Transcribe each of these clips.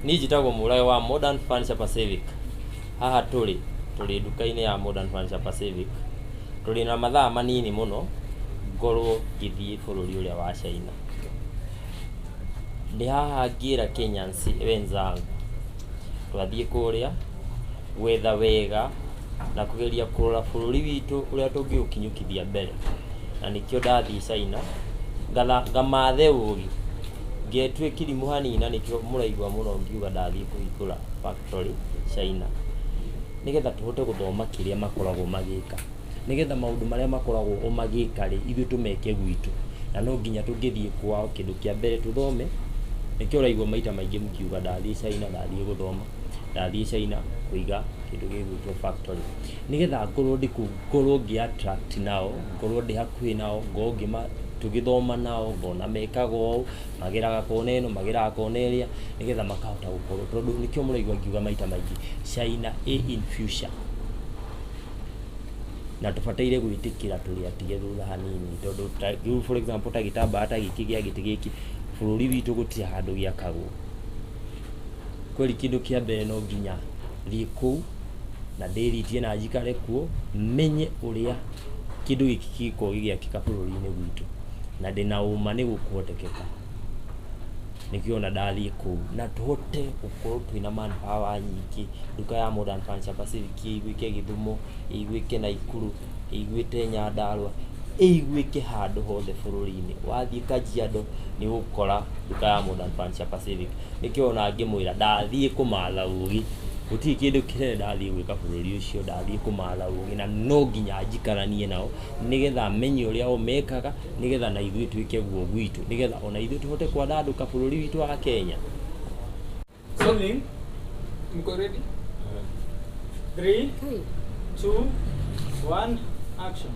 Niĩ njĩtagwo Mũrage wa Modern Furniture Pacific. Haha tũrĩ, tũrĩ nduka-inĩ ya Modern Furniture Pacific. Tũrĩ na mathaa manini mũno ngorwo ngĩthiĩ bũrũri ũrĩa wa China. Ndĩ haha ngĩra Kenyans wenzangu, twathiĩ kũrĩa gwetha wega na kũgeria kũrora bũrũri witũ ũrĩa tũngĩũkinyũkithia mbere. Na nĩkĩo ndathiĩ China, ngamathe ũgĩ, ngetue kĩrimũ hanini na nĩkĩo mũraigua mũno ngiuga ndathiĩ kũhingũra factory China. Nĩgetha tũhote gũthoma kĩrĩa makoragwo magĩka. Nĩgetha maũndũ marĩa makoragwo o magĩka rĩ, ithuĩ tũmeke gwitũ. Na no nginya tũngĩthiĩ kwao kĩndũ kĩa mbere tũthome, nĩkĩo ũraigua maita maingĩ ngiuga ndathiĩ China ndathiĩ gũthoma, ndathiĩ China kũiga kĩndũ gĩgwĩtwo factory. Nĩgetha ngorwo ndĩ kũu, ngorwo ngĩ attract nao, ngorwo ndĩ hakuhĩ nao, ngorwo ngĩma tũgĩthoma nao, ngona mekaga ũũ, mageraga kona ĩno, mageraga kona ĩrĩa, nĩgetha makahota gũkorwo, tondũ nĩkĩo mũraigua ngiuga maita maingĩ, China ĩ in future. Na tũbataire gwĩtĩkĩra tũrĩ atige thutha hanini, tondũ ta rĩu for example ta gĩtambaya ta gĩkĩ gĩa gĩtĩ gĩkĩ, bũrũri witũ gũtirĩ handũ gĩakagwo. Kweli kĩndũ kĩa mbere no nginya thiĩ kũu na ndĩritie na njikare kuo, menye ũrĩa kĩndũ gĩkĩ gĩgĩkoragwo gĩgĩakĩka bũrũri-inĩ gwitũ. Na ndĩna ũma nĩ gũkũhotekeka. Nĩkĩo ona ndathiĩ kũu na tũhote gũkorwo twĩna manpower nyingĩ, nduka ya Modern Furniture Pacific ĩiguĩke Gĩthumo, ĩiguĩke Naikuru, ĩiguĩte Nyandarũa, ĩiguĩke handũ hothe bũrũri-inĩ. Wathiĩ Kajiado nĩ ũgũkora nduka ya Modern Furniture Pacific. Nĩkĩo ona ngĩmwĩra ndathiĩ kũmatha ũgĩ, gũtirĩ kĩndũ kĩnene ndathiĩ gwĩka bũrũri ũcio, ndathiĩ kũmatha ũgĩ na no nginya njikaranie nao nĩgetha menye ũrĩa o mekaga, nĩgetha na ithuĩ twĩke guo gwitũ, nĩgetha ona ithuĩ tũhote kwandandũka bũrũri witũ wa Kenya. Rolling. Mko ready? 3, 2, 1, action.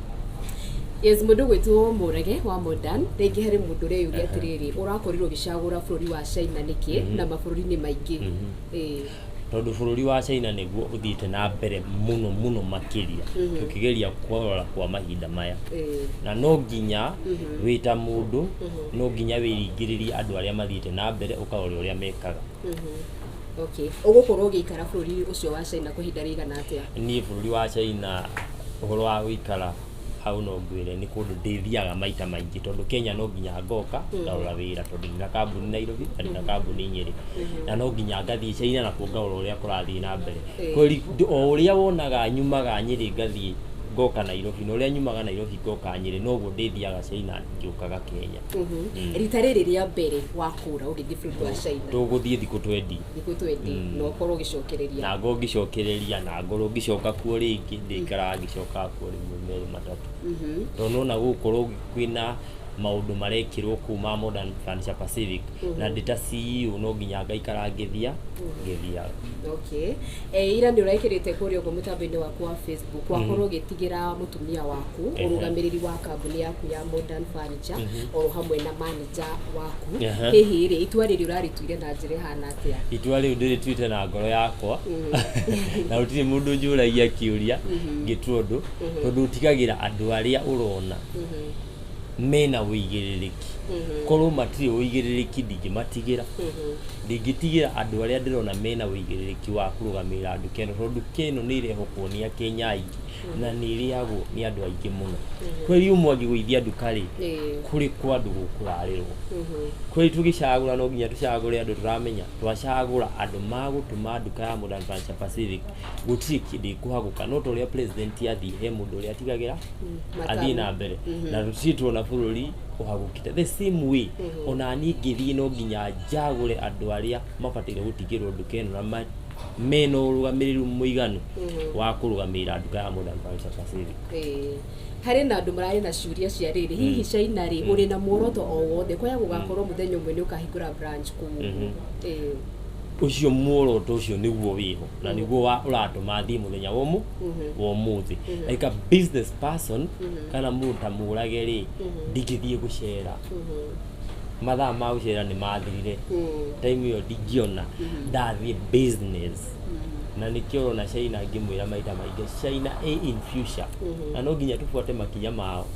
Yes, mũndũ gwĩtwo Mũrage wa Modern, rĩngĩ harĩ mũndũ ũreyũria atĩrĩrĩ, ũrakorirwo ũgĩcagũra bũrũri wa China nĩkĩ na mabũrũri-inĩ maingĩ? Ĩĩ. Tondũ bũrũri wa China nĩguo ũthiĩte na mbere mũno mũno makĩria, tũkĩgeria kũrora kwa mahinda maya. Na no nginya wĩ ta mũndũ, no nginya wĩringĩrĩrie andũ arĩa mathiĩte na mbere ũkarora ũrĩa mekaga. Okay. Ũgũkorwo ũgĩikara bũrũri ũcio wa China kwa ihinda rĩigana atĩa? Niĩ bũrũri wa China ũhoro wa gũikara hau no ngwĩre nĩ kũndũ ndĩthiaga maita maingĩ, tondũ Kenya no nginya ngoka ngarora wĩra, tondũ ndĩna kambuni Nairobi na ndĩna kambuni Nyĩrĩ, na no nginya ngathiĩ China nakuo ngarora ũrĩa kũrathiĩ na mbere. Kweli o ũrĩa wonaga nyumaga Nyĩrĩ ngathiĩ ngoka Nairobi, na ũrĩa nyumaga Nairobi ngoka Nyĩrĩ, noguo ndĩthiaga China ngĩũkaga Kenya. Rita rĩrĩ rĩa mbere wakũra ũgĩthiĩ bũrũri wa China? Tũgũthiĩ thikũ 20. Thikũ 20, na ũkorwo ũgĩcokereria. Na ngorwo ngĩcokereria, na ngorwo ngĩcoka kuo rĩngĩ, ndĩikaraga ngĩcokaga kuo rĩmwe merĩ matatũ. Tondũ nĩwona gũgũkorwo kwĩna maũndũ marekĩrwo kũu ma Modern Furniture Pacific, na ndĩ ta CEO no nginya ngaikara ngĩthiaga. Okay. Ira nĩ ũrekĩrĩte kũrĩa ũguo mũtambo-inĩ waku wa Facebook, wakorwo ũgĩtigĩra mũtumia waku ũrũgamĩrĩri wa kambuni yaku ya Modern Furniture oro hamwe na manager waku. Hihi rĩ, itua rĩrĩ ũrarĩtuire na njĩra ĩhana atĩa? Itua rĩu ndĩrĩtuĩte na ngoro yakwa, na gũtirĩ mũndũ njũragia kĩũria ngĩtua ũndũ, tondũ ũtigagĩra andũ arĩa ũrona mena ũigĩrĩrĩki. Korwo matirĩ ũigĩrĩrĩki ndingĩmatigĩra. Ndingĩtigĩra andũ arĩa ndĩrona mena ũigĩrĩrĩki wa kũrũgamĩrĩra nduka ĩno, tondũ nduka ĩno nĩ ĩrehokwo nĩ Akenya aingĩ na nĩ ĩrĩagwo nĩ andũ aingĩ mũno. Kweri ũmwe angĩgũithia nduka rĩ, kũrĩ kwa andũ gũkũrarĩrwo. Kweri tũgĩcagũra no nginya tũcagũre andũ tũramenya, twacagũra andũ magũtũma nduka ya Modern Furniture Pacific, gũtirĩ kĩndũ ĩkũhagũka. No ta ũrĩa president athiĩ, he mũndũ ũrĩa atigagĩra athiĩ na mbere, na tũtirĩ tuona bũrũri ũhagũkĩte the same way. Ona niĩ ngĩthiĩ no nginya njagũre andũ arĩa mabataire gũtigĩrwo nduka ĩno na mena ũrũgamĩrĩri mũiganu wa kũrũgamĩrĩra nduka ya Modern Furniture Pacific. Harĩ na andũ mararĩ na ciũria cia rĩrĩ, hihi China rĩ, ũrĩ na muoroto o wothe kwaya gũgakorwo mũthenya ũmwe nĩ ũkahingũra branch kũu? Ũcio muoroto ũcio nĩguo wĩho na nĩguo ũratũma thiĩ mũthenya wa ũmũthĩ. Like a business person kana mũndũ ta Mũrage rĩ, ndingĩthiĩ gũcera. Mathaa ma gũcera nĩ mathirire. Time ĩyo ndingĩona ndathiĩ business. Na nĩkĩo ũrona China ngĩmwĩra maita maingĩ, China ĩ in future, na no nginya tũbuate makinya mao.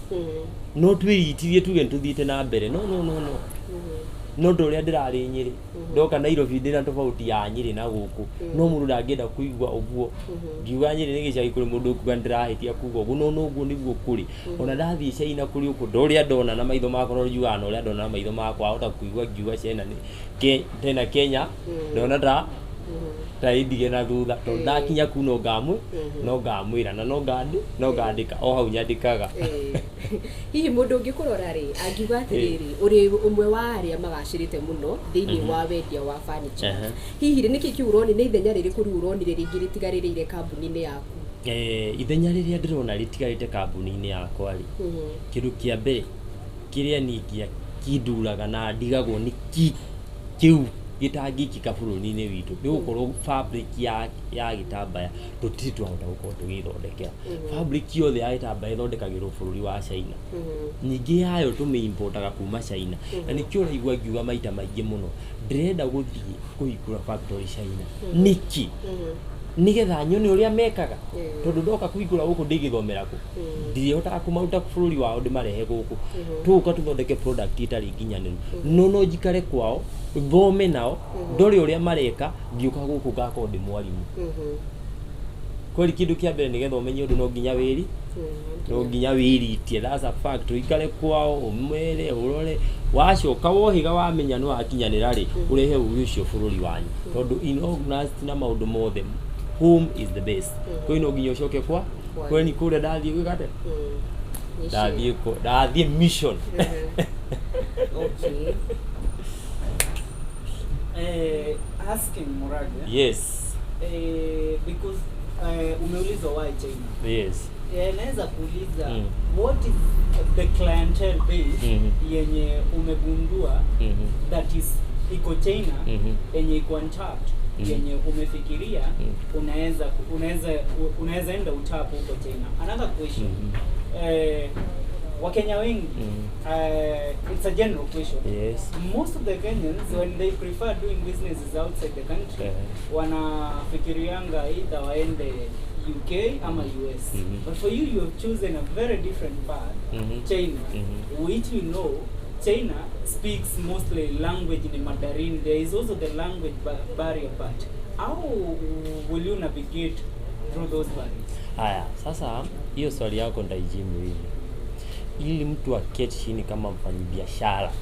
No twĩritirie tuge nĩtũthiĩte na mbere, no no no no. No ta ũrĩa ndĩrarĩ Nyĩrĩ, ndoka Nairobi ndĩna tofauti ya Nyĩrĩ na gũkũ, no mũndũ ndangĩenda kũigua ũguo. Ngiuga Nyĩrĩ nĩ gĩcagi kũrĩ mũndũ ũkuga nĩndĩrahĩtia kuga ũguo, no noguo nĩguo kũrĩ. Ona ndathiĩ China kũrĩ ũkũ, ndorĩa ndona na maitho makwa, no njugaga na ũrĩa ndona na maitho makwa, wahota kũigua ngiuga China nĩ tena Kenya, ndona ta indige na thutha, tondũ ndakinya kuu no ngamwĩra na no ngandĩka o hau nyandĩkaga. Hihi mũndũ ũngĩkũrora rĩ, angiuga atĩrĩrĩ, ũrĩ ũmwe wa arĩa magacĩrĩte mũno thĩinĩ wa wendia wa furniture. Hihi rĩ, nĩkĩ kĩu ũronire, nĩ ithenya rĩrĩkũ rĩu ũronire rĩngĩ rĩtigarĩrĩire kambuni-inĩ yaku? Ithenya rĩrĩa ndĩrona rĩtigarĩte kambuni-inĩ yakwa rĩ, kĩndũ kĩa mbere kĩrĩa niĩ kĩnduraga na ndigagwo nĩ kĩu gĩtangĩkĩka bũrũri-inĩ witũ, nĩ gũkorwo fabric ya gĩtambaya tũtirĩ twahota gũkorwo tũgĩthondekera. Fabric yothe ya gĩtambaya ĩthondekagĩrwo bũrũri wa China. Nyingĩ yayo tũmĩimportaga kuma China. Na nĩkĩo ũraigua ngiuga maita maingĩ mũno, ndĩrenda gũthiĩ kũhingũra factory China. Nĩkĩ? Nĩgetha nyone ũrĩa mekaga. Tondũ ndoka kũhingũra gũkũ ndĩgĩthomera kũ, ndirĩhotaga kũmaruta bũrũri wao ndĩmarehe gũkũ. Tũgũka tũthondeke product ĩtarĩ nginyanĩru. No njikare kwao, thome nao, ndore ũrĩa mareka, ngĩũka gũkũ ngakorwo ndĩ mwarimũ. Kweli kĩndũ kĩa mbere nĩgetha ũmenye ũndũ no nginya wĩri, no nginya wĩritie, that's a fact. Ũikare kwao, ũmere, ũrore, wacoka wohĩga wamenya nĩ wakinyanĩra rĩ, ũrehe ũgĩ ũcio bũrũri wanyu. Tondũ in ignorance na maũndũ mothe, home is the best. Kwa hiyo no nginya ũcoke kwa kwani kũrĩa ndathiĩ gwĩka atĩa? Ndathiĩ mission. Okay. Asking Murage. Yes. Because umeulizwa why China. Yes. Naweza kuuliza what is the clientele base yenye umegundua that is iko China, yenye iko untapped, yenye umefikiria unaweza enda utap huko China. Another question. Wakenya wengi, it's a general question. Yes. Most of the Kenyans, when they prefer doing businesses outside the country, wanafikirianga either waende UK ama US. But for you, you have chosen a very different path, China, which we know China speaks mostly language in Mandarin. There is also the language barrier part. How will you navigate through those barriers? Haya, sasa hiyo swali yako nitaijibu hivi. Ili mtu aketi chini kama mfanyabiashara,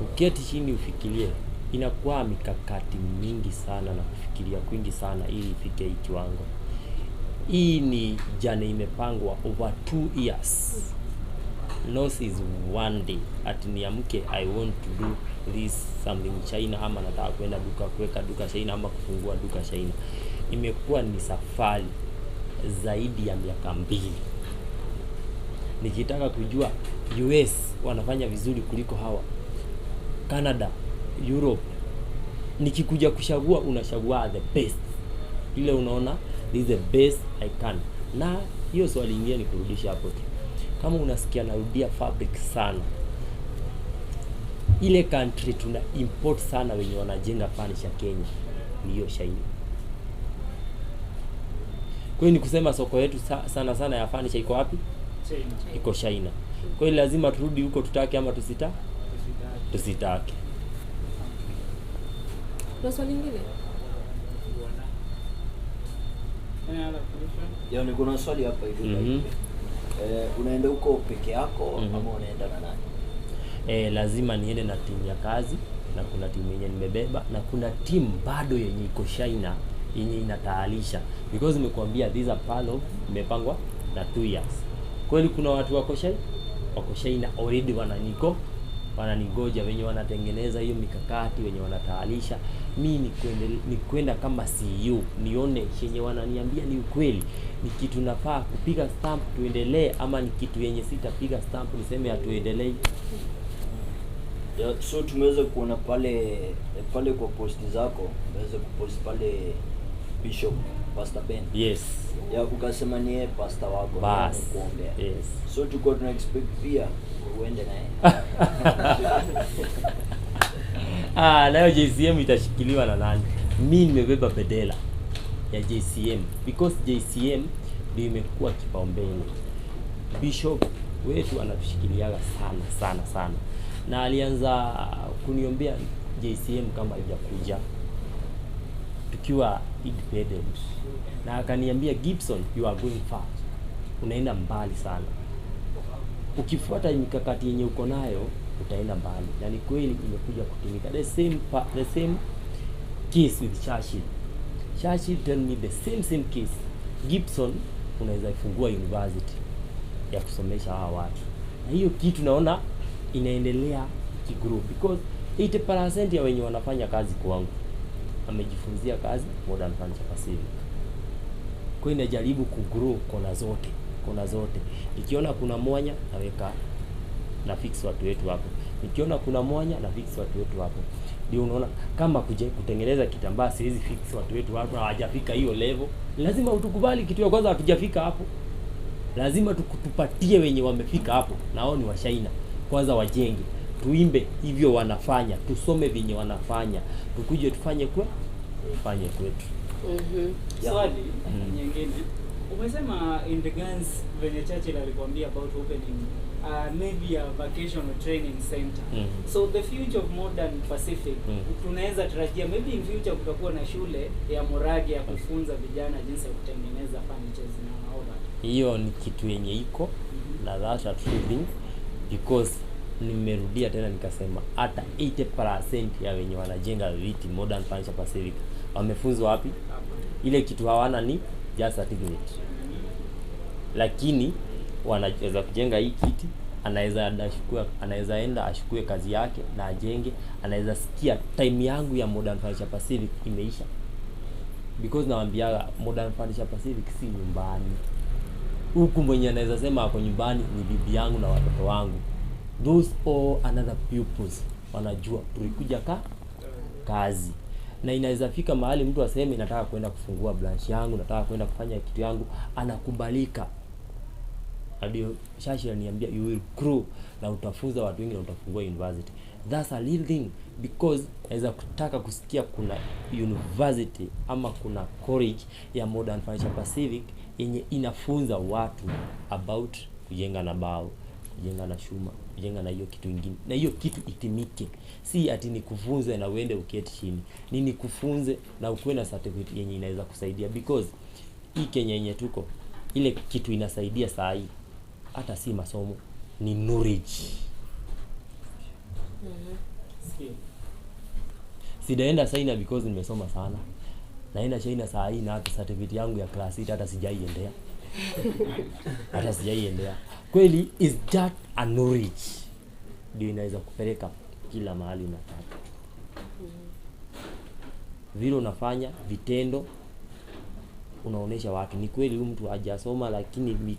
uketi chini ufikirie, inakuwa mikakati mingi sana na kufikiria kwingi sana ili ifike hii kiwango. Hii ni journey imepangwa over 2 years. Loss is one day. Ati niamke I want to do this something China, ama nataka kwenda duka kuweka duka China ama kufungua duka China. Imekuwa ni safari zaidi ya miaka 2. Nikitaka kujua US wanafanya vizuri kuliko hawa, Canada, Europe, nikikuja kuchagua unachagua the best. Ile unaona this is the best I can. Na hiyo swali nyingine ni kurudisha hapo tu. Kama unasikia narudia fabric sana, ile country tuna import sana wenye wanajenga furniture Kenya ni hiyo China. Kwa hiyo ni kusema soko yetu sana sana ya furniture iko wapi? China. Iko China. Kwa hiyo lazima turudi huko, tutake ama tusitake. Na swali lingine? Ya, niko na swali hapa hivi. Unaenda huko peke yako ama unaenda na nani? Lazima niende na timu ya kazi, na kuna timu yenye nimebeba na kuna timu bado yenye iko China yenye inatayarisha, because nimekuambia these are part of imepangwa na 2 years. Kweli kuna watu wako China already wananigoja, wenye wanatengeneza hiyo mikakati, wenye wanatayarisha. Mimi ni kwenda kama CEO nione chenye wananiambia ni ukweli, ni kitu nafaa kupiga stamp tuendelee, ama ni kitu yenye sitapiga stamp niseme hatuendelee. Yeah, so tumeweza kuona pale kwa post zako, umeweza kupost pale Bishop Pastor Ben. Yes. Ya, ukasema ni yeye pastor wako kuombea. Yes. So tulikuwa tuna expect pia uende naye. Nayo JCM itashikiliwa na nani? Mimi nimebeba bendera ya JCM because JCM ndio imekuwa kipaumbele. Bishop wetu anatushikiliaga sana sana sana. Na alianza Kuniombea JCM kama haijakuja tukiwa independent, na akaniambia, "Gibson, you are going far, unaenda mbali sana, ukifuata mikakati yenye uko nayo utaenda mbali." Na ni kweli imekuja kutumika. The same case with Churchill. Churchill tell me the same same case, "Gibson, unaweza ifungua university ya kusomesha hawa watu." Na hiyo kitu naona inaendelea ikigrow because 80% ya wenye wanafanya kazi kwangu amejifunzia kazi Modern Furniture Pacific. Kwa hiyo inajaribu kugrow kona zote, kona zote. Nikiona kuna mwanya, naweka na fix watu wetu hapo. Nikiona kuna mwanya, na fix watu wetu hapo. Ndio unaona kama kutengeneza kitambaa siwezi fix watu wetu hapo, hawajafika hiyo level. Lazima utukubali, kitu ya kwanza hatujafika hapo. Lazima tupatie wenye wamefika hapo, na hao ni Washaina. Kwanza wajenge, tuimbe hivyo wanafanya, tusome venye wanafanya, tukuje tufanye kwetu. Swali nyingine, umesema in regards venye Churchill alikwambia about opening maybe a vocational training center. So the future of Modern Pacific, tunaweza tarajia maybe in future kutakuwa na shule ya Murage ya kufunza vijana jinsi ya kutengeneza furnitures na all that? Hiyo ni kitu yenye iko na that's a true thing, because nimerudia tena nikasema hata 80% ya wenye wanajenga viti Modern Furniture Pacific wamefunzwa wapi? Ile kitu hawana ni just certificate, lakini wanaweza kujenga hii kiti, anaweza enda ashukue kazi yake na ajenge. Anaweza sikia time yangu ya Modern Furniture Pacific imeisha, because nawaambiaga Modern Furniture Pacific si nyumbani. Huku mwenye anaweza sema ako nyumbani ni bibi yangu na watoto wangu. Those all another pupils wanajua tulikuja kazi, na inaweza fika mahali mtu aseme, "Nataka kwenda kufungua branch yangu, nataka kwenda kufanya kitu yangu," anakubalika. Na ndio Shashi aliniambia, "You will grow na utafunza watu wengi na utafungua university." That's a real thing, because naweza kutaka kusikia kuna university ama kuna college ya Modern Furniture Pacific yenye inafunza watu about kujenga na bao, kujenga na chuma, kujenga na hiyo kitu ingine, na hiyo kitu itimike. Si ati nikufunze na uende uketi chini, ni nikufunze na ukuwe na certificate yenye inaweza kusaidia, because hii Kenya yenye tuko, ile kitu inasaidia saa hii hata si masomo, ni knowledge. Skill. Sidaenda China because nimesoma sana. Naenda China saa hii na hata certificate yangu ya class 8 hata sijaiendea, hata sijaiendea kweli. Is that a knowledge ndio inaweza kupeleka kila mahali unataka. Vile unafanya vitendo, unaonesha watu ni kweli huyu mtu hajasoma, lakini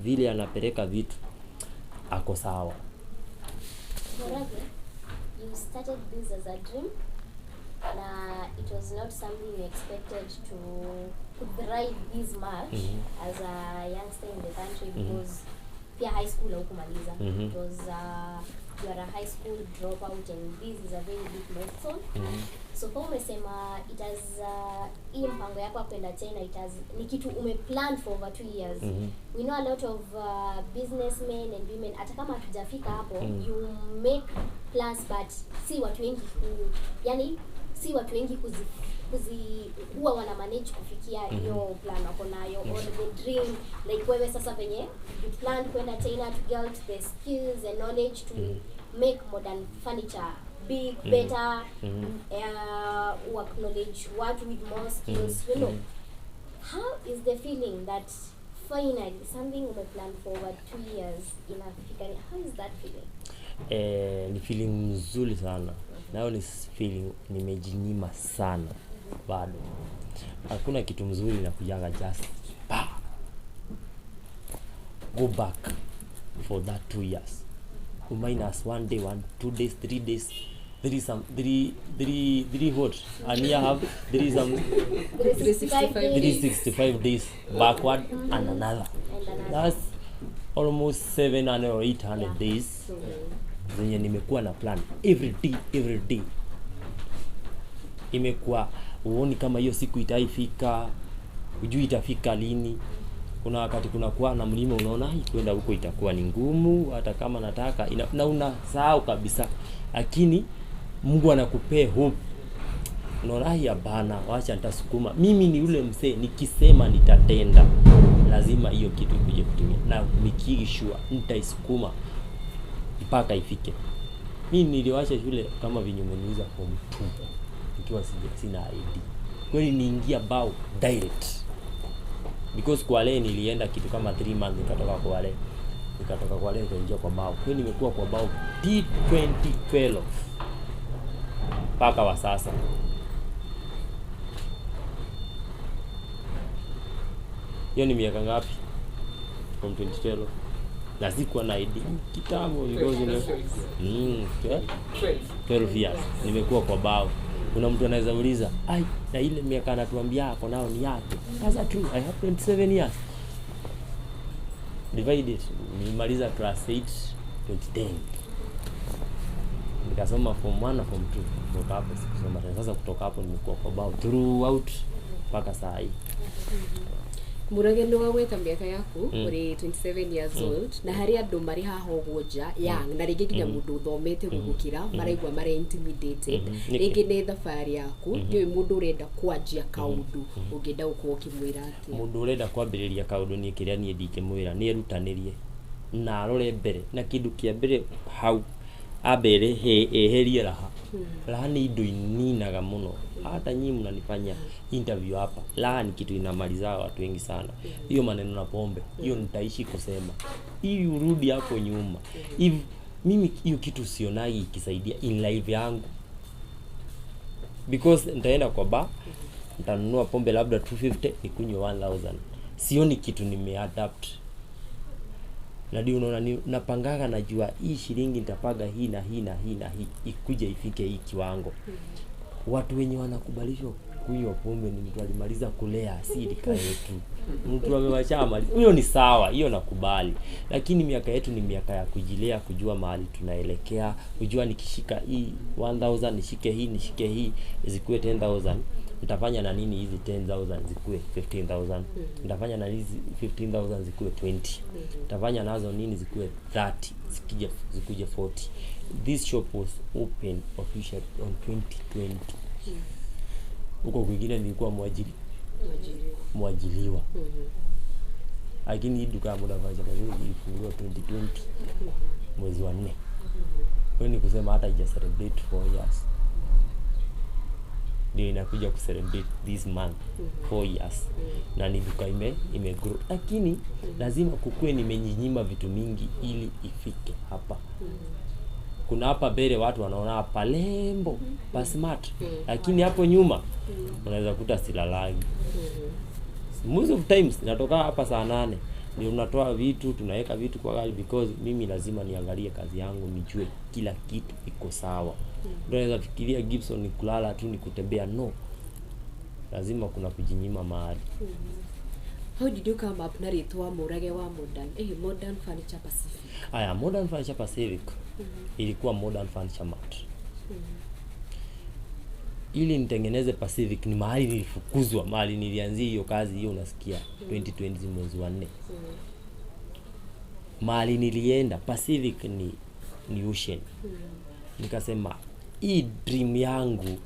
vile anapeleka vitu ako sawa. Murage, you started this as a dream. Na it was not something you expected to could thrive this much as a youngster in the country, because pia high school haukumaliza. It was you are a high school dropout and this is a very big milestone. So far umesema it has hii mpango yako ya kwenda China, it has ni kitu umeplan for over 2 years. We know a lot of businessmen and women, hata kama hatujafika hapo, you make plans, but si watu wengi yani si watu wengi kuzi huwa wana manage kufikia hiyo plan wako nayo or the dream. Like wewe sasa venye you planned kwenda China to get the skills and knowledge to make modern furniture big, better, acknowledge watu with more skills. How is the feeling that finally something umeplan for over 2 years inafika? How is that feeling? Eh, ni feeling mzuri sana. Nayo ni feeling nimejinyima sana. Bado hakuna kitu mzuri na kujaga just pa go back for that 2 years, minus one day, one, 2 days, 3 days, three some three three three what, a year have three some 365 days. 365 days backward and another. And another. That's almost 700 or 800 days zenye nimekuwa na plan every day, every day. Imekuwa huoni kama hiyo siku itaifika, hujui itafika lini. Kuna wakati kunakuwa na mlima, unaona, "Ai, kwenda huko itakuwa ni ngumu hata kama nataka," na unasahau kabisa, lakini Mungu anakupea hope. Unaona hii bana, wacha nitasukuma. Mimi ni yule msee nikisema nitatenda, lazima hiyo kitu ikuje kutimia, na nikishua nitaisukuma mpaka ifike. Mimi niliwacha shule kama venye umeniuliza form 2 nikiwa sina ID. Kweli niingia bao direct because Kwale nilienda kitu kama 3 months nikatoka Kwale. Nikatoka Kwale nikaingia kwa bao. Kweli nimekuwa kwa bao T2012 mpaka wa sasa. Hiyo ni miaka ngapi? From 2012. Na sikuwa na ID kitambo because 12 years nimekuwa kwa bao. Kuna mtu anaweza uliza, ai, na ile miaka anatuambia ako nao ni yake. Sasa true, I have 27 years. Divide it. Nilimaliza class 8 2010. Nikasoma form 1 na form 2. Kutoka hapo sikusoma tena. Sasa kutoka hapo nimekuwa kwa bao throughout mpaka saa hii. Murage nĩ wagweta mĩaka yaku ũrĩ 27 years old na harĩ andũ marĩ haha ũguo nja young na rĩngĩ nginya mũndũ ũthomete gũgũkĩra maraigua marĩ intimidated. Rĩngĩ nĩ thabarĩ yaku, ndiũĩ mũndũ ũrenda kwanjia kaũndũ ũngĩenda gũkorwo ũkĩmwĩra atĩa? Mũndũ ũrenda kwambĩrĩria kaũndũ niĩ kĩrĩa niĩ ndingĩmwĩra nĩ erutanĩrie na arore mbere, na kĩndũ kĩa mbere hau ambere eherie raha. Raha ni indo ininaga mũno. Hata nyinyi mnanifanya interview hapa, raha ni kitu inamaliza watu wengi sana. Hiyo maneno na pombe, hiyo nitaishi kusema ili urudi hapo nyuma. If mimi hiyo kitu sionagi ikisaidia in life yangu, because nitaenda kwa bar nitanunua pombe labda 250 nikunywe 1000, sioni kitu nimeadapt. Na ndio unaona napangaga, najua hii shilingi nitapaga hii na hii na hii na hii ikuje ifike hii kiwango. Watu wenye wanakubalishwa kunywa pombe ni mtu alimaliza kulea, si rika yetu. Mtu amewacha mali. Huyo ni sawa, hiyo nakubali. Lakini miaka yetu ni miaka ya kujilea, kujua mahali tunaelekea, kujua nikishika hii 1000 nishike hii, nishike hii zikuwe 10000. Nitafanya na nini hizi 10000 zikuwe 15000? Nitafanya na hizi 15000 zikuwe 20. Nitafanya nazo nini zikuwe 30, zikija zikuje 40. This shop was open officially on 2020. Huko kwingine nilikuwa mwajiliwa. Lakini hii duka ya Modern Furniture Pacific ilifunguliwa 2020 mwezi wa 4. Kwa ni kusema hata haija celebrate 4 years. Ndio inakuja ku celebrate this month 4 years. Na ni duka ime grow. Lakini lazima kukue nimejinyima vitu mingi ili ifike hapa. Kuna hapa mbele watu wanaona hapa lembo pa smart, lakini hapo nyuma unaweza kuta silalagi. Most of times natoka hapa saa 8 ndio unatoa vitu, tunaweka vitu kwa gari, because mimi lazima niangalie kazi yangu, nijue kila kitu iko sawa. Ndio naweza fikiria Gibson ni kulala tu, ni kutembea. No, lazima kuna kujinyima mahali. How did you come up na rĩtwa Mũrage wa Modern, Modern Furniture Pacific? Aya, Modern Furniture Pacific ilikuwa Modern Furniture Mart. Ili nitengeneze Pacific ni mahali nilifukuzwa, mahali nilianzia hiyo kazi hiyo, unasikia 2020 mwezi wa 4. Mahali nilienda Pacific ni ocean. Nikasema hii dream yangu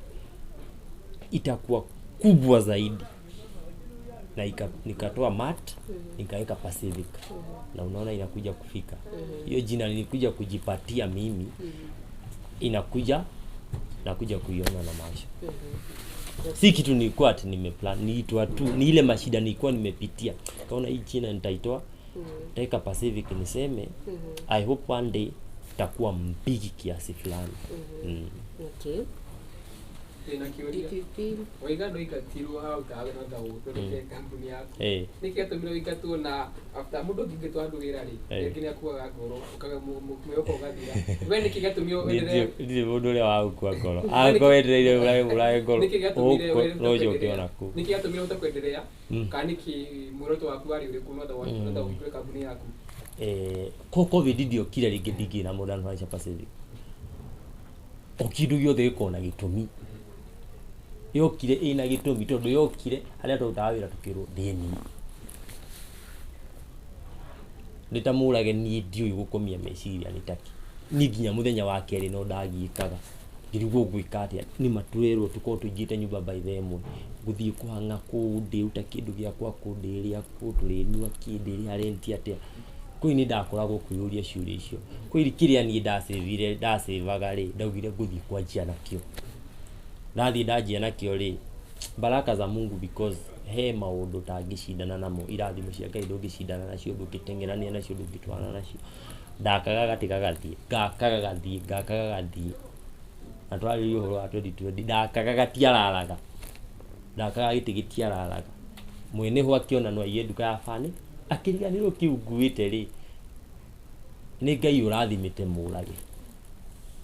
itakuwa kubwa zaidi. Na nikatoa mat, nikaweka Pacific. Na unaona inakuja kufika. Hiyo jina nilikuja kujipatia mimi, inakuja nakuja kuiona na macho. Si kitu nilikuwa ati nimeplan, niitwa tu, ni ile mashida nilikuwa nimepitia. Kaona hii jina nitaitoa, nitaweka Pacific niseme I hope one day itakuwa mbigi kiasi fulani. Okay. Ndĩna kĩũria. DPP. Waiga ndũingatirwo hau tawe no ta ũthondeke kambuni yaku. Nĩkĩ gĩatũmire ũingatwo na after mũndũ angĩingatwo handũ wĩra rĩ, rĩngĩ nĩ akuaga ngoro, ũkaga mwĩhoko ũgathira. We nĩkĩ gĩatũmire ũenderee? Ndirĩ mũndũ ũrĩa wa gũkua ngoro. Angĩkorwo wetereire ũrage ngoro, Nĩkĩ gĩatũmire no ũcoke ona kũu. Nĩkĩ gĩatũmire ũhote kuendelea? Kana nĩkĩ muoroto waku warĩ ũrĩkũ no ta ũhingũre kambuni yaku? Ko COVID ndiokire rĩngĩ ndingĩ na Modern Furniture Pacific. O kĩndũ gĩothe gĩkoragwo na gĩtũmi. Yokire ĩna gĩtũmi tondũ yokire harĩa twarutaga wĩra tũkĩrwo thĩni. Nĩ ta mũrage niĩ ndiũĩ gũkomia meciria nĩ taki. Niĩ nginya mũthenya wa kerĩ no ndagiĩkaga. Ngĩrigwo ngwĩka atĩa, nĩ matũrerwo tũkorwo tũingĩte nyũmba by the ĩmwe, ngũthiĩ kũhang'a kũu, ndĩruta kĩndũ gĩakwa kũ, ndĩrĩa kũ, tũrĩnyua kĩ, ndĩrĩha rent atĩa. Kweli nĩ ndakoragwo kwĩyũria ciũria icio. Kweli kĩrĩa niĩ ndacĩvire, ndacĩvaga rĩ, ndaugire ngũthiĩ kwanjia nakĩo. Ndathiĩ ndanjia nakĩo rĩ, baraka za Mungu, because he maũndũ ũtangĩcindana namo, irathimo cia Ngai ndũngĩcindana nacio, ndũngĩteng'erania nacio, ndũngĩtwarana nacio. Ndakaga gatĩ gagathiĩ, ngaka gagathiĩ, ngaka gagathiĩ. Na twarĩrĩria ũhoro wa 2020, ndakaga gatiararaga, ndakaga gĩtĩ gĩtiararaga. Mwene ho akĩona no aige nduka ya bani, akĩriganĩrwo kĩu nguĩte rĩ, nĩ Ngai ũrathimĩte Mũrage.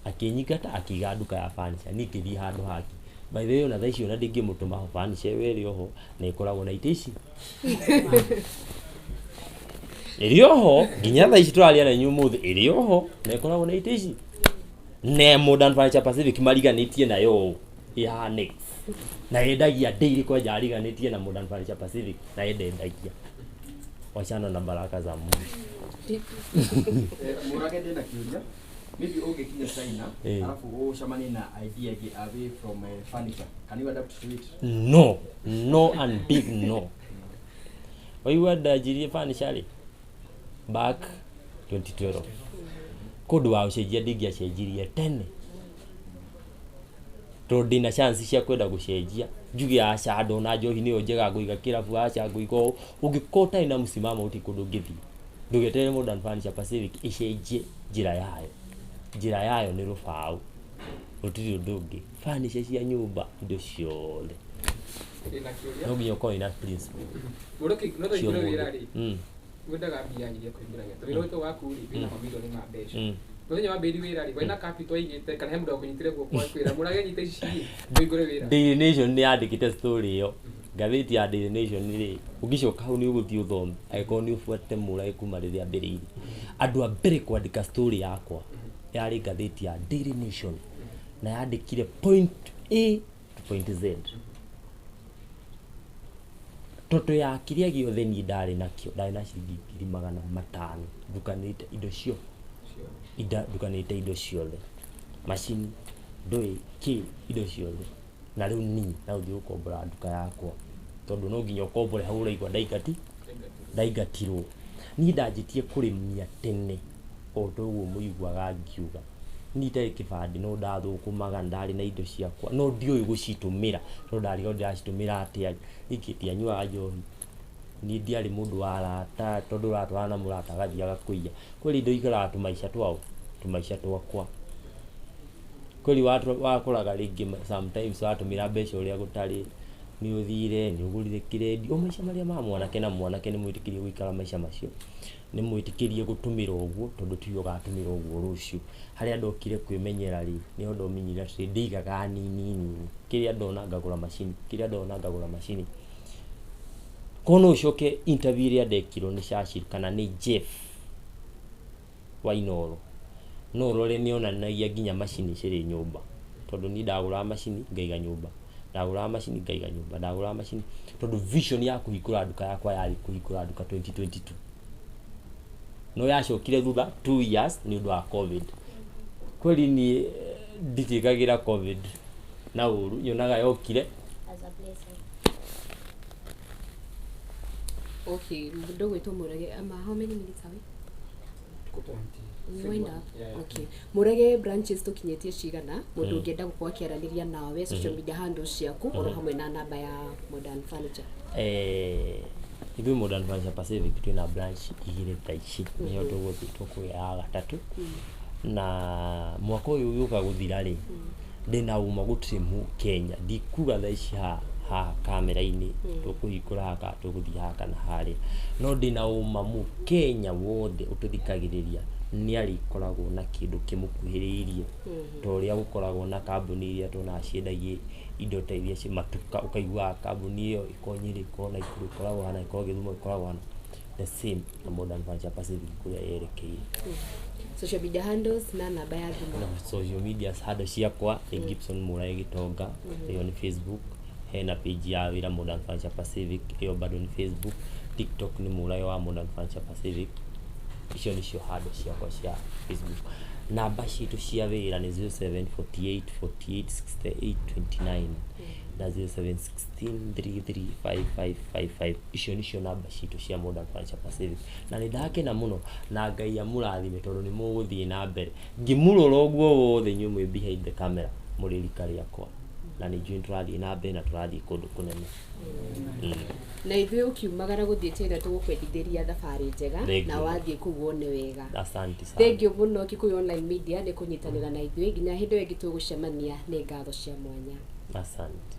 Akĩnyingata akĩiga nduka ya furniture, niĩ ngĩthiĩ handũ hangĩ. By the way, ona thaa ici ona ndingĩmũtũma ho, furniture ĩyo ĩrĩ oho na ĩkoragwo na itĩ ici. Ĩrĩ oho nginya thaa ici tũraria na inyuĩ ũmũthĩ, ĩrĩ oho na ĩkoragwo na itĩ ici. Ne Modern Furniture Pacific mariganĩtie nayo ũũ, ĩ haha next. Na yendagia daily, kwanja ariganĩtie na Modern Furniture Pacific na yendagia. Wachana na baraka za Mungu. Mũrage, ndĩna kĩũria. Maybe ũngĩkinya China, alafu ũcemanie na idea ĩngĩ away from furniture, can you adapt to it? No, no and big no. Waigua ndanjirie furniture rĩ, back 2012. Kũndũ wa gũcenjia ndingĩacenjirie tene, tondũ ndĩna chance cia kwenda gũcenjia, njuge aca, ndona njohi nĩyo njega, ngũiga kĩrabu, aca, ngũiga ũũ. Ũngĩkorwo ũtarĩ na msimamo, gũtirĩ kũndũ ũngĩthiĩ. Ndũgeterere Modern Furniture Pacific ĩcenjie njĩra yayo. Njĩra yayo nĩ rũbaũ, gũtirĩ ũndũ ũngĩ. Furniture cia nyũmba, indo ciothe, Ndĩna kĩũria. no nginya ũkorwo wĩna principle Mũrũki no cia tũhingũre wĩra mũndũ. Rĩ, wendaga mbia nyingĩ kũhingũra wĩra, tondũ wĩra ũyũ waku rĩ, wĩna mamirioni ma mbeca. Mũthenya wambĩrĩria wĩra rĩ, wĩna capital ũigĩte kana he mũndũ wakũnyitire guoko akwĩra, "Mũrage, nyita ici ũhingũre wĩra"? Daily Nation nĩ yandĩkĩte story ĩyo. Ngathĩti ya Daily Nation rĩ, ũngĩcoka hau nĩ ũgũthiĩ ũthome, angĩkorwo nĩ ũbuatĩte Mũrage kuma rĩrĩa ambĩrĩirie. Andũ a mbere kwandĩka story yakwa yarĩ ngathĩti ya Daily Nation, na yandĩkire point A to point Z. Toto ya kĩrĩa gĩothe niĩ ndarĩ nakĩo, ndarĩ na ciringi 500,000, ndukanĩte indo cio, ndukanĩte indo ciothe, macini, ndũĩ kĩ, indo ciothe. Na rĩu niĩ no ũthiĩ gũkombora nduka yakwa, tondũ no nginya ũkombore hau ũraigua ndaingatirwo. Niĩ ndanjĩtie kũrĩmia tene, o ta ũguo mũiguaga ngiuga. Niĩ itarĩ kĩbandĩ no ndathũkũmaga, ndarĩ na indo ciakwa, no ndiũĩ gũcitũmĩra, tondũ ndarigagwo ndĩracitũmĩra atĩa. Ningĩ ndianyuaga njohi, niĩ ndiarĩ mũndũ wa arata, tondũ ũratwarana na mũrata agathiĩ agakũiya. Kweli indo ikaraga tũmaica twao, tũmaica twakwa. Kweli wakoraga rĩngĩ sometimes watũmĩra mbeca ũrĩa gũtarĩ, nĩ ũthire, nĩ ũgũrire kĩrendi, o maica marĩa ma mwanake, na mwanake nĩ mwĩtĩkĩrie gũikara maica macio, nĩ mwĩtĩkĩrie gũtũmĩra ũguo, tondũ tiwe ũgatũmĩra ũguo rũciũ. Harĩa ndokire kwĩmenyera rĩ, nĩho ndomenyire atĩ ndĩigaga nini nini, kĩrĩa ndona ngagũra macini, kĩrĩa ndona ngagũra macini. Korwo no ũcoke interview ĩrĩa ndekirwo nĩ Churchill kana nĩ Jeff wa Inooro, no ũrore nĩonanagia nginya macini cirĩ nyũmba, tondũ niĩ ndagũraga macini ngaiga nyũmba, ndagũraga macini ngaiga nyũmba, ndagũraga macini, tondũ vision ya kũhingũra nduka yakwa yarĩ kũhingũra nduka 2022, no yacokire thutha 2 years nĩ ũndũ wa COVID. Kweli niĩ nditiĩkagĩra COVID na ũru, nyonaga yokire as a blessing. Okay, mũndũ ũgwĩtwo Mũrage, ama how many minutes are we? Tuko 20. We wind up. Yeah. Okay. Mũrage, branches tũkinyĩtie cigana? Mũndũ ũngĩenda gũkorwo akĩaranĩria nawe, social media handles ciaku, oro hamwe na namba ya Modern Furniture. Ithuĩ Modern Furniture Pacific twĩna branch igĩrĩ thaa ici, nĩyo tũgũthiĩ tũkũgĩa ya gatatũ, na mwaka ũyũ ũgĩũka gũthira rĩ, ndĩna ũma gũtirĩ mũ Kenya, ndikuga thaa ici haha haha kamera-inĩ tũkũhingũra haha kana tũgũthiĩ haha kana harĩa, no ndĩna ũma mũ Kenya wothe ũtũthikagĩrĩria nĩ arĩkoragwo na kĩndũ kĩmũkuhĩrĩirie, ta ũrĩa gũkoragwo na kambuni iria tuonaga ciendagia indo ta iria ci matuka, ũkaiguaga kambuni ĩyo ĩkorwo Nyĩrĩ, ĩkorwo Naikuru, ĩkoragwo hana, ĩkorwo Gĩthumo, ĩkoragwo hana, the same na Modern Furniture Pacific kũrĩa yerekeire. Social media handles na namba ya thimũ. Na social media handle ciakwa nĩ Gibson Mũrage Gĩtonga, ĩyo nĩ Facebook. Hena page ya wĩra, Modern Furniture Pacific, ĩyo bado nĩ Facebook. TikTok nĩ Mũrage wa Modern Furniture Pacific. Icio nĩcio handle ciakwa cia Facebook. Namba citũ cia wĩra nĩ 0748 48 68 29 na 0716 335555. Icio nicio namba citũ cia Modern Furniture Pacific, na nĩ ndakena mũno na Ngai amũrathime tondũ nĩ mũgũthiĩ na mbere. Ngĩmũrora ũguo wothe inyuĩ mwĩ behind the camera, mũrĩ rika rĩakwa, na nĩ njũĩ nĩ tũrathiĩ na mbere na tũrathiĩ kũndũ kũnene. Na ithuĩ ũkiumagara gũthiĩ China tũgũkwendithĩria thabarĩ njega. Thank na you. Wathiĩ kũu wone wega. Asante sana. Thank you mũno Kikuyu Online Media nĩ kũnyitanĩra na ithuĩ nginya hĩndĩ ĩyo ĩngĩ tũgũcemania. Nĩ ngatho cia mwanya. Asante.